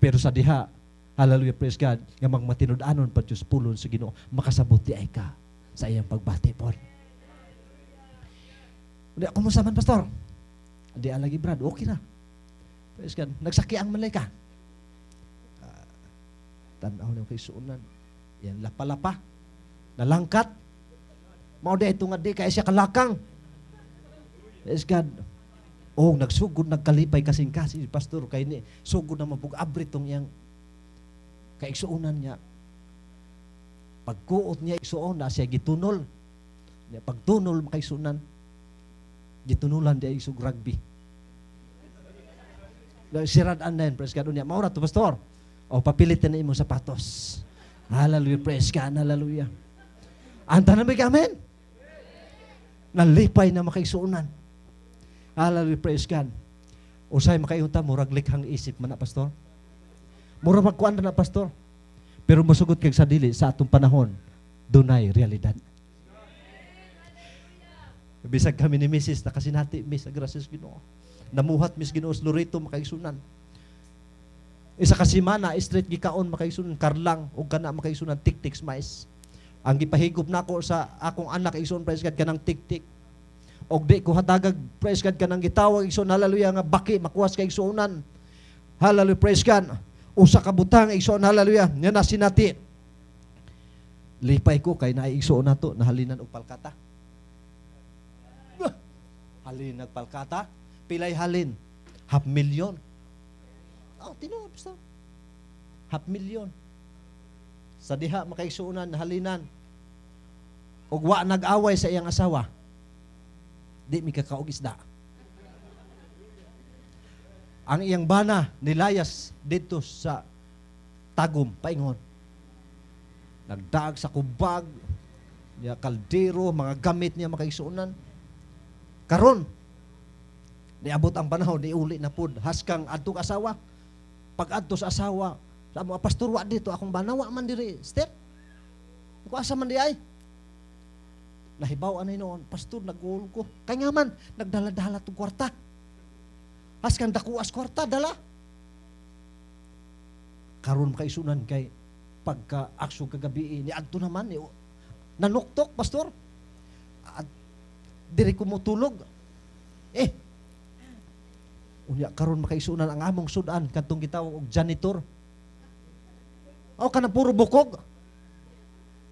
Pero sa diha, hallelujah, praise God, nga magmatinud-anon pa Diyos pulon sa Ginoo, makasabot di ay ka sa iyang pagbati po. Di, kumusta man, pastor? Di alagi, brad, okay na. Praise God. Nagsaki ang malayka. Tanaw na kay suunan. Yan, lapa-lapa. Nalangkat. Mao di ito nga di kaya siya kalakang. Praise God. Oh, nagsugod nagkalipay kasing-kasing pastor kay ni sugod na mabug abri tong iyang kaigsuonan niya. Pagkuot niya, igsuon na siya gitunol. Niya pagtunol, makaigsuonan. Gitunulan di ay isug rugby. Sirad anen, praise God, unya. Mao ra to, pastor. O papilitin na imong sapatos. Hallelujah, praise God, hallelujah. Anta na may amen. Nalipay na makaigsuonan. Hallelujah, praise God. Usay makaingon ta, murag likhang isip man na, pastor. Murag magkuan na, pastor. Pero musugot kag sa dili sa atong panahon, dunay realidad. Bisag kami ni Mrs. Nakasinati mi sa grasya sa Ginoo. Namuhat mis Ginoo sa Loreto, makaigsunan. Isa ka semana straight gikaon, makaigsunan, karlang ug kana, makaigsunan, tik-tik mais. Ang gipahigop nako sa akong anak, igsoon, praise God, kanang tik-tik. Og di ko hatagag, praise God, kanang gitawag, igsoon, hallelujah, nga baki makuwas kay igsuonan. Hallelujah, praise God. Usa ka butang, igsoon, hallelujah, nga nasinati. Lipay ko kay naay igsoon nato nahalinan og palkata. Bah! Halin nagpalkata, pilay halin? Half million. Oh, tinuod, basta. Half million. Sa diha, makaigsuonan, halinan. Og wa nag-away sa iyang asawa. Di mi kakaog isda. Ang iyang bana nilayas dito sa Tagum, paingon. Nagdaag sa kubag, niya kaldero, mga gamit niya, makaigsuonan. Karon, niabot ang panahon, niuli na pud. Haskang adtong asawa. Pag adto sa asawa, sa mga pastor, wa dito akong bana, wa man diri. Step. Ko asa man di ay? Nahibaw anay noon, pastor, nag-uol ko. Kay nga man, nagdala-dala tong kwarta. Haskang dakuas kwarta, dala. Karon kaigsunan kay pagka akso kagabi ni adto naman ni nanuktok, pastor. At diri ko motulog. Eh, Unya karon, makaigsuonan, ang among sudan kadtong gitawag og janitor. O kanang puro bukog.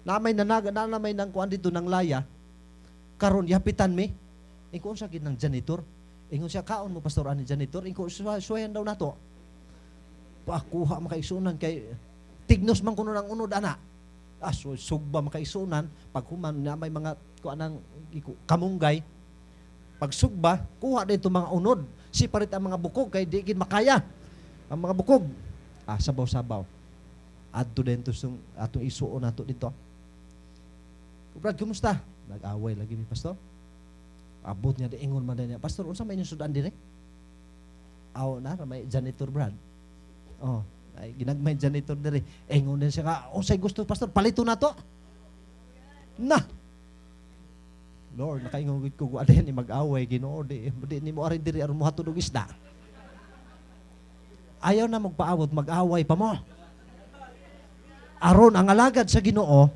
Na may nanaga na may nang kuan dito ng laya. Karon yapitan mi. Ingon sa gid ng janitor. Ingon siya, "Kaon mo, Pastor, ani janitor." Ingon, "Suwayan daw nato." Pakuha, makaigsuonan, kay tignos man kuno ng unod ana. Ah, so, sugba, makaigsuonan, pag human na may mga kuan ng kamunggay. Pag sugba, kuha dito mga unod. Separate ang mga bukog kay di gid makaya. Ang mga bukog. Ah, sabaw-sabaw. Adto dito sung atong isuon nato dito. "Brad, kumusta?" "Nag-away lagi mi, Pastor." Abot niya, di ingon man niya, "Pastor, unsa may inyong sudan dire?" "Aw na, may janitor, Brad." Oh, ay ginagmay janitor dire. Ingon din siya nga, "Unsay gusto, Pastor, palito na to." Na. Lord, nakaingon gid ko adin ni mag-away, Ginoo, di ni mo ari diri aron mohatod og isda. Ayaw na magpaawot, mag-away pa mo. Aron ang alagad sa Ginoo,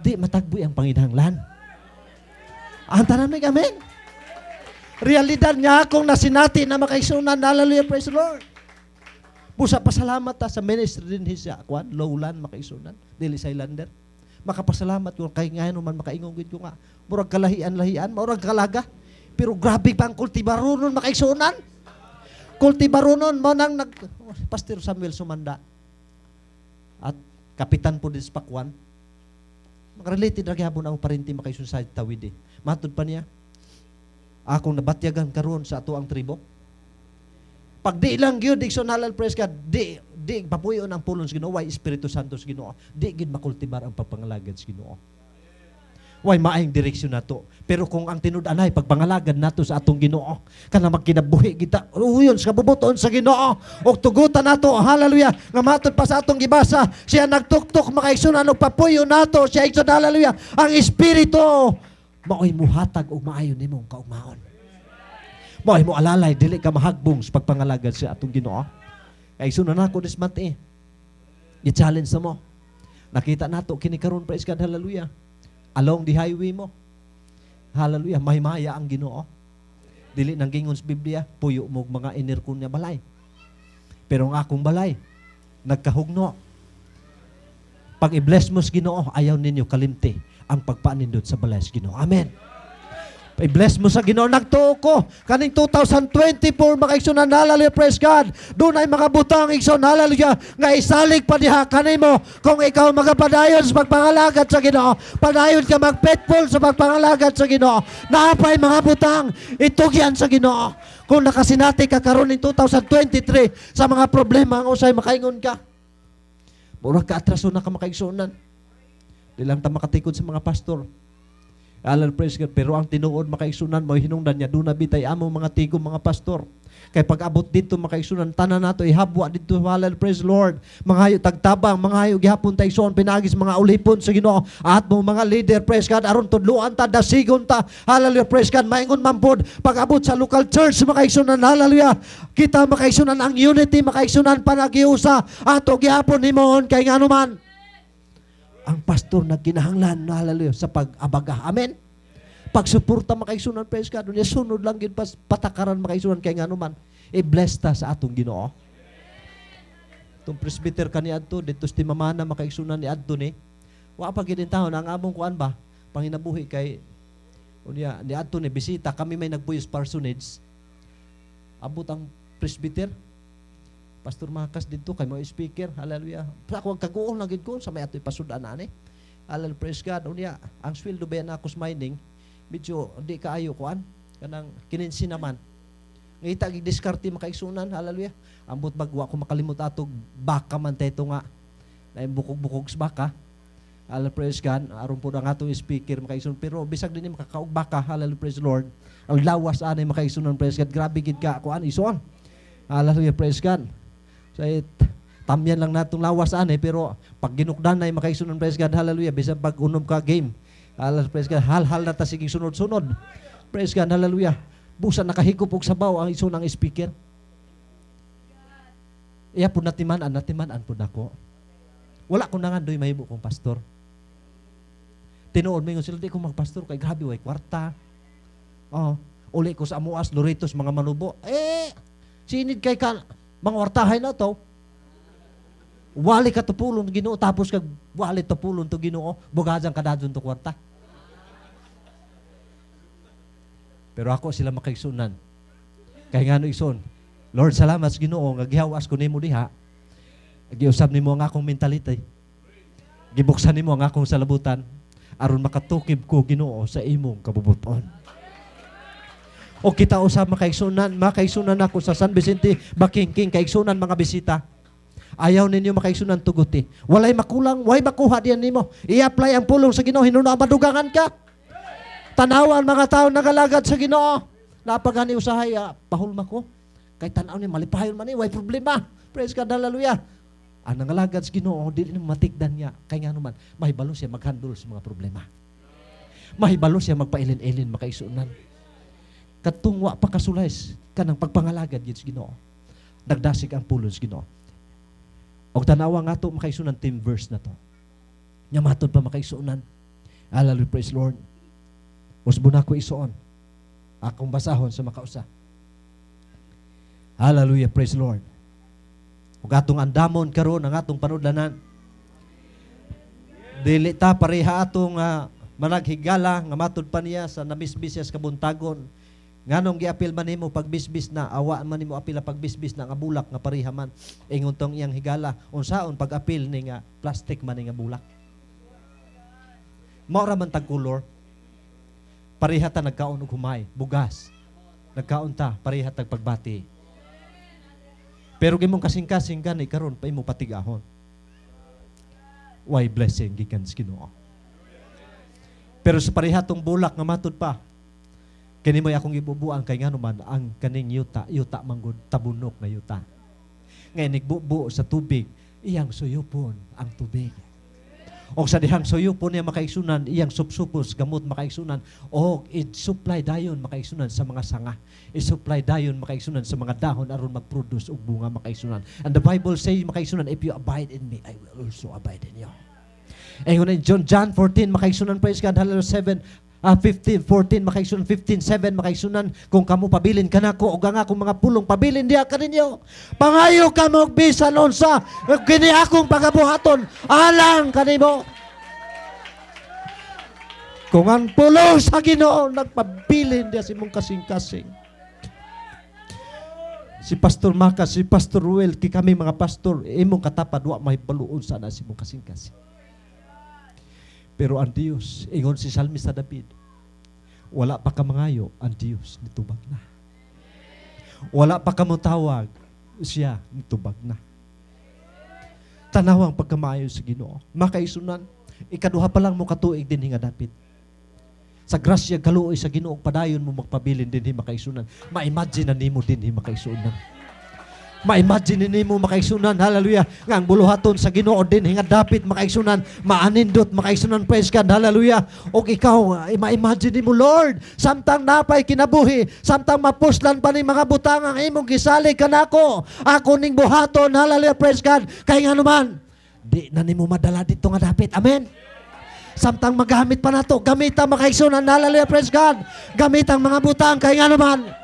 di matagboy ang panginahanglan. Ang tanan may amen. Realidad niya akong nasinati na, makaigsuonan, hallelujah, praise the Lord. Busa pasalamat ta sa ministry din siya, kwan, lowland, makaigsuonan, dili sa islander. Makapasalamat ko kay ngayon man makaingon gid ko nga murag kalahian-lahian, murag kalaga. Pero grabe pa ang kultibaronon, makaigsuonan. Kultibaronon mo nang nag Pastor Samuel Sumanda. At kapitan po din sa Pakwan. Makarelated ra gihapon ang parinti, makaigsuon, sa tawid eh. Matud pa niya, akong nabatyagan karon sa ato ang tribo. Pag di lang gyud, igsoon, halal, praise God, di papuyo ang pulong sa Ginoo, way Espiritu Santo sa Ginoo, di gid makultibar ang pagpangalagad sa Ginoo. Way maayong direksyon nato. Pero kung ang tinud-anay pagpangalagad nato sa atong Ginoo, kana magkinabuhi kita, uyon sa kabubuton sa Ginoo, ug tugutan nato, hallelujah, nga matod pa sa atong gibasa, siya nagtuktok, makaigsuonan, og papuyo nato, siya, igsoon, hallelujah, ang Espiritu maoy muhatag og maayo nimong kaugmaon. Maoy mo alalay dili ka mahagbong sa pagpangalagad sa atong Ginoo. Kay igsoon nako this month eh. I-challenge na mo. Nakita nato kini karon, praise God, hallelujah. Along the highway mo. Hallelujah, mahimaya ang Ginoo. Dili nang gingon sa Biblia, puyo mo og mga inerkon nga balay. Pero ang akong balay, nagkahugno. Pag i-bless mo sa Ginoo, ayaw ninyo kalimti ang pagpaanindot sa balay sa Ginoo. Amen. I-bless mo sa Ginoo. Nagtuo ko kaning 2024, makaigsuonan, hallelujah, praise God. Doon ay mga butang, igsoon, hallelujah, nga isalig pa diha kanimo kung ikaw magapadayon sa pagpangalagad sa Ginoo. Padayon ka mag-faithful sa pagpangalagad sa Ginoo. Naapay mga butang itugyan sa Ginoo. Kung nakasinati ka karon ning 2023 sa mga problema ang usay makaingon ka. Murag ka atraso na ka, makaigsuonan. Di lang ta makatikod sa mga pastor. Alan, praise God. Pero ang tinuod, makaigsuonan, mo hinungdan niya, doon na bitay among mga tigom, mga pastor. Kay pag abot dito, makaigsuonan, tanan nato ihabwa dito, hallelujah, praise Lord. Mga tagtabang, mga hayo gihapon ta, igsoon, pinagis mga ulipon sa Ginoo. At mo mga leader, praise God, aron tudluan ta, dasigon ta, hallelujah, praise God, maingon man pod, pag abot sa local church, makaigsuonan, hallelujah, kita, makaigsuonan, ang unity, makaigsuonan, panagiusa, ato gihapon himuon, kay ngano man, ang pastor nagkinahanglan, hallelujah, sa pag-abaga. Amen. Pagsuporta, makaigsuonan, praise God. Unya sunod lang gid pas patakaran, makaigsuonan, kay ngano man i-bless ta sa atong Ginoo. Itong presbyter kani adto dito sa Timamana, makaigsuonan, ni adto ni. Wa pa gid taon ang among kuan ba panginabuhi kay unya ni adto ni bisita kami, may nagbuyos parsonage. Abot ang presbyter, Pastor Makas, dito kay mo speaker, hallelujah. Sa ako ang kaguol na gid ko sa may atoy pasudan ani. Hallelujah, praise God. Unya, ang sweldo ba na ako sa mining, medyo di kaayo kuan kanang 15 naman. Ngita gig diskarte, makaigsuonan, hallelujah. Ambot bagwa ko makalimot atog baka man teto nga na bukog-bukog sa baka. Hallelujah, praise God. Aron po ang atong speaker, makaigsuonan. Pero bisag din ni makakaog baka, hallelujah, praise the Lord. Ang lawas anay, makaigsuonan, praise God. Grabe gid ka kuan ison. Hallelujah, praise God. So, it, tamyan lang natong lawas ani, pero pag ginukdan na makaigsuonan, praise God, hallelujah, bisan pag unom ka game. Hallelujah, praise God. Hal-hal na ta sige sunod-sunod. Praise God, hallelujah. Busa nakahigop og sabaw ang iso ng speaker. Iya po natiman-an, natiman-an po nako. Wala ko nangandoy mahimo kong pastor. Tinuod mo sila, di ko magpastor kay grabe way kwarta. Oh, Uli ko sa amuas, Loritos, mga manubo. Eh, sinid kay ka, mga wartahay na to. Wali ka tupulon Ginoo, tapos kag wali tupulon to Ginoo, bugajan ka dadon to kwarta. Pero ako sila makaigsunan. Kay ngano igsoon, Lord, salamat sa Ginoo nga gihawas ko nimo diha. Giusab nimo ang akong mentality. Gibuksan nimo ang akong salabutan aron makatukib ko Ginoo sa imong kabubuton. O kita usab makaigsunan, makaigsunan ako sa San Vicente, Bakingking, kaigsunan mga bisita. Ayaw ninyo makaigsunan tuguti. Walay makulang, way makuha diyan nimo. I-apply ang pulong sa Ginoo, hinuno madugangan ka. Tanawan mga tao nagalagad sa Ginoo. Napagani usahay, pahulma ko. Kay tanaw ni malipayon man ni, way problema. Praise God, hallelujah. Ang nangalagad sa Ginoo, dili nimo matikdan niya. Kay ngano man, mahibalo siya maghandle sa mga problema. Mahibalo siya magpailin-ilin makaigsunan. Katong wa pa kasulays kanang pagpangalagad gid sa Ginoo. Nagdasig ang pulong sa Ginoo. Og tanawa nga to makaigsunan team verse na to. Nya matod pa makaigsunan. Hallelujah, praise Lord. Usbon ako isuon. Akong basahon sa makausa. Hallelujah, praise Lord. Ug atong andamon karon ang atong panudlanan. Dili ta pareha atong managhigala nga matud pa niya sa namisbis siya sa kabuntagon. Nganong giapil man nimo pagbisbis na awa man nimo apil ang pagbisbis na nga bulak nga pareha man ingon tong iyang higala unsaon pag-apil ni nga plastic man ni nga bulak. Mao ra man tag color. Pareha ta nagkaon og humay, bugas. Nagkaon ta, pareha tag pagbati. Pero gimong kasing-kasing gani karon pa imo patigahon. Why blessing gikan sa Ginoo. Pero sa pareha tong bulak nga matud pa, kini mo'y akong ibubuan kay ngano man ang kaning yuta, yuta manggod tabunok na yuta. Ngay nigbubo sa tubig, iyang suyupon ang tubig. O sa dihang suyupon niya makaigsunan, iyang supsupos gamot makaigsunan, o i-supply dayon makaigsunan sa mga sanga. I-supply dayon makaigsunan sa mga dahon aron mag-produce og bunga makaigsunan. And the Bible say makaigsunan, if you abide in me, I will also abide in you. Ingon in John 14 makaigsunan, praise God, hallelujah, 7, 15, 14, makaigsunan, 15, 7, makaigsunan, kung kamo pabilin kanako, og ang akong mga pulong, pabilin diha kaninyo. Pangayo kamo og bisan unsa, kini akong pagabuhaton, alang kanimo. Kung ang pulong sa Ginoo nagpabilin diha sa imong kasing-kasing. Si Pastor Maka, si Pastor Ruel, ki kami mga pastor, imong katapad wa mahibaluon sana sa imong kasing-kasing. Pero ang Dios, ingon si Salmista David, wala pa ka mangayo, ang Dios nitubag na. Wala pa ka motawag, siya nitubag na. Tanawang pagkamaayo sa Ginoo. Makaisunan, ikaduha pa lang mo katuig din nga dapit. Sa grasya kaluoy sa Ginoo padayon mo magpabilin dinhi makaisunan. Ma-imagine na nimo dinhi makaisunan. Ma-imagine nimo makaisunan, hallelujah, nga ang buluhaton sa Ginoo dinhi nga dapit makaisunan, maanindot makaisunan, praise God, hallelujah. Og ikaw, ma-imagine nimo, Lord, samtang napay kinabuhi, samtang mapuslan pa ni mga butang ang imong gisalig kanako, ako ning buhaton, hallelujah, praise God, kay ngano man, di na nimo madala dito nga dapit. Amen. Samtang magamit pa nato, gamita makaisunan, hallelujah, praise God. Gamit ang mga butang kay ngano man.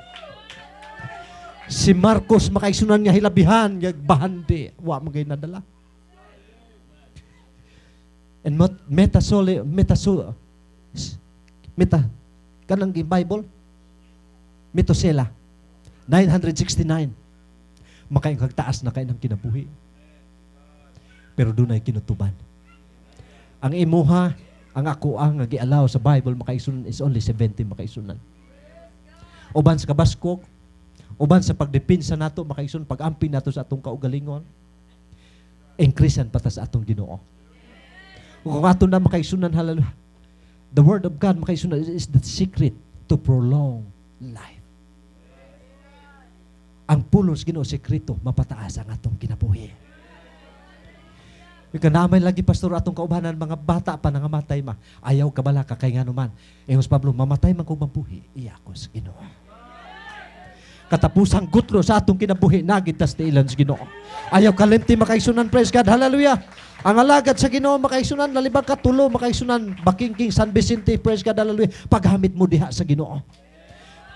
Si Marcos makaisunan nga hilabihan, nga bahandi, wa magay nadala. And metasole, metaso, meta, kanang Bible, Methuselah, 969. Makaing kagtaas na kay ng kinabuhi. Pero dunay kinutuban. Ang imuha, ang ako ang nga gialaw sa Bible makaisunan is only 70 makaisunan. Uban sa kabaskog, uban sa pagdepensa nato makaisunan, pag-amping nato sa atong kaugalingon, increasean pa ta sa atong Ginoo. Kung ato na makaisunan, hallelujah, the word of God makaisunan is the secret to prolong life. Ang pulong sa Ginoo sekreto mapataas ang atong kinabuhi. Ika namay lagi pastor atong kaubanan mga bata pa nangamatay ma. Ayaw kabala ka kay ngano man. Ingon si Pablo, mamatay man kog mabuhi, iya ko sa Ginoo. Katapusang gutlo sa atong kinabuhi nagitas ti ilan sa Ginoo. Ayaw kalimti makaisunan, praise God, hallelujah. Ang alagad sa Ginoo makaisunan, lalibag ka tulo makaisunan, Bakingking, San Vicente, praise God, hallelujah. Paghamit mo diha sa Ginoo.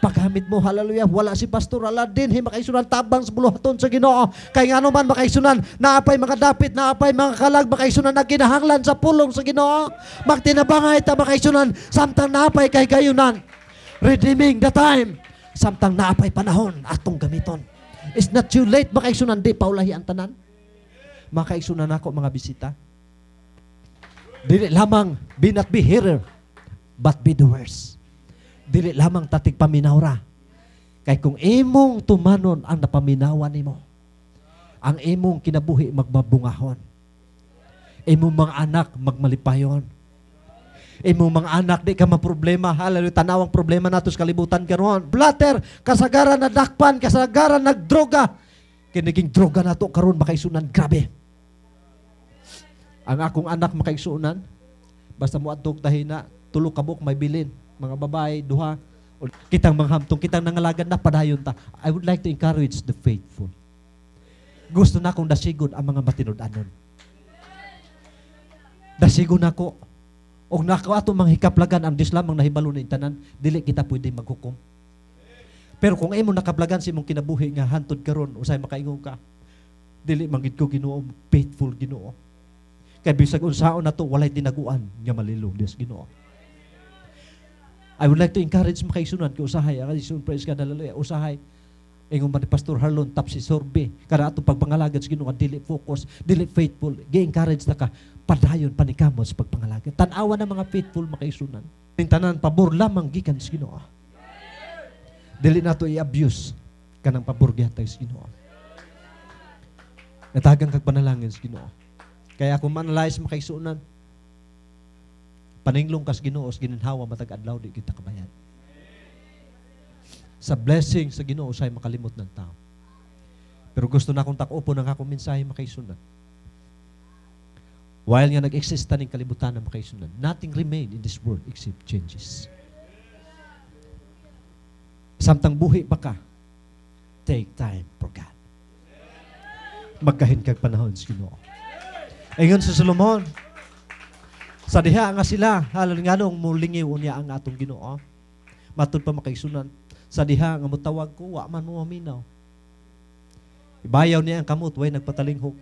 Paggamit mo, hallelujah, wala si Pastor Aladin, hi makaigsunan, tabang sa buluhaton sa Ginoo. Kay ngano man, makaigsunan, naapay mga dapit, naapay mga kalag, makaigsunan, na kinahanglan sa pulong sa Ginoo. Magtinabangay ta, makaigsunan, samtang naapay kay gayunan. Redeeming the time. Samtang naapay panahon, atong gamiton. It's not too late, makaigsunan, di paulahi ang tanan. Makaigsunan ako, mga bisita. Dili lamang, be not be hearer, but be doers. Dili lamang tatig paminawra. Kay kung imong tumanon ang napaminawan nimo, ang imong kinabuhi magmabungahon. Imong mga anak magmalipayon. Imong mga anak di ka maproblema. Hallelujah. Tanawang problema nato sa kalibutan karon. Blatter, kasagaran na dakpan, kasagaran nagdroga. Kiniging droga nato karon, makaigsunan, grabe. Ang akong anak, makaigsunan, basta mo adtog tahina, tulo ka buok may bilin. Mga babae, duha. O, kitang manghamtong, kitang nangalagan na padayon ta. I would like to encourage the faithful. Gusto na akong dasigon ang mga matinud-anon. Dasigon nako. Og nako ato mga hikaplagan ang Dios lamang nahibalo ni tanan, dili kita pwede maghukom. Pero kung imo nakaplagan sa imong kinabuhi nga hantod karon usay makaingon ka, dili man gid ko, Ginoo, faithful, Ginoo. Kay bisag unsaon nato, walay tinaguan nga malilong Dios Ginoo. I would like to encourage, makaigsunan ko usahay ang isun, praise God, hallelujah, usahay ingon man ni Pastor Harlon tap si sorbe kada atong pagpangalagad sa Ginoo, dili focus, dili faithful, gi-encourage na ka, padayon panikamot sa pagpangalagad. Tan-awa na mga faithful, makaigsunan. Ning tanan pabor lamang gikan sa Ginoo. Dili nato i-abuse kanang pabor gihatag sa Ginoo. Natagang kag panalangin sa Ginoo. Kaya kung ma-analyze, makaigsunan, paninglong kas Ginoo sa gininhawa matag adlaw, di kita kabayad. Sa blessing sa Ginoo say makalimot ng tao. Pero gusto na akong takupo ng akong mensahe, makaigsunan. While nga nag-exist ning kalibutan na, makaigsunan, nothing remain in this world except changes. Samtang buhi pa ka, take time for God. Magkahin kag panahon sa Ginoo. Ingon sa Solomon, sa diha nga sila, halal nga nung mulingiw unya ang atong Ginoo. Matud pa, makaigsunan, sa diha nga mutawag ko, wa man mo maminaw. Ibayaw niya ang kamot, way nagpatalinghog.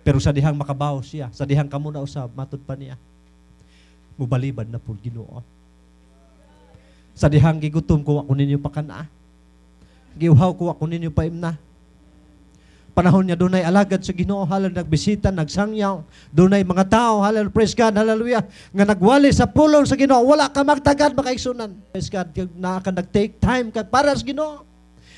Pero sa dihang makabaw siya, sa dihang kamo na usab, matud pa niya, mubalibad na po Ginoo. Sa dihang gigutom ko, wa ko ninyo pakana. Giuhaw ko, wa ko ninyo paimna. Panahon niya dunay alagad sa Ginoo, halal nagbisita, nagsangyaw, dunay mga tao, halal, praise God, hallelujah, nga nagwali sa pulong sa Ginoo, wala ka magtagad, makaigsunan. Praise God, naa ka nag-take time ka para sa Ginoo.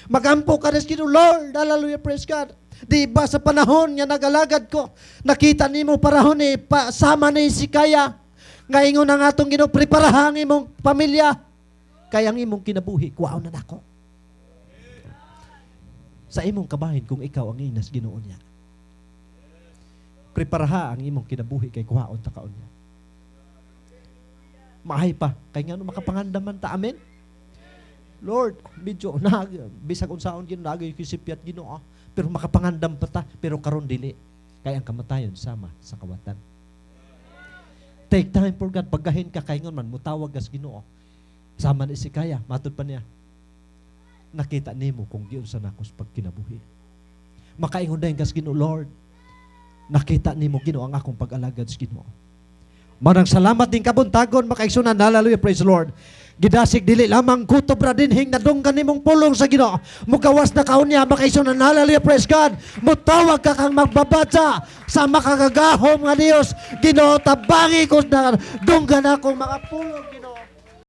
Magampo ka sa Ginoo, Lord, hallelujah, praise God. Di ba sa panahon nga nagalagad ko, nakita nimo panahon ni pa, sama ni si Kaya, nga ingon ang atong Ginoo, preparahan ang imong pamilya, kaya ang imong kinabuhi, kuwaon na nako. Sa imong kabahin kung ikaw ang inas Ginoo niya. Preparaha ang imong kinabuhi kay kuhaon ta kaon niya. Mahay pa kay ngano makapangandaman ta, amen. Lord, medyo na bisag unsaon Ginoo nagay kisipyat Ginoo, pero makapangandam pa ta, pero karon dili kay ang kamatayon sama sa kawatan. Take time for God. Paggahin ka kay ngon man mutawag kas Ginoo. Sama ni si Kaya, matud pa niya, nakita nimo kung giunsa nako sa pagkinabuhi. Makaingon dayon kas Ginoo, Lord, nakita nimo, Ginoo, ang akong pag-alagad sa Ginoo. Manang salamat din kabuntagon, makaigsunan, hallelujah, praise the Lord. Gidasig dili lamang kutob ra dinhing nadunggan nimong pulong sa Ginoo. Mugawas na kaunya, makaigsunan, hallelujah, praise God. Mutawag ka kang magbabadya sa makagagahom nga Dios. Ginoo, tabangi ko na dunggan akong mga pulong.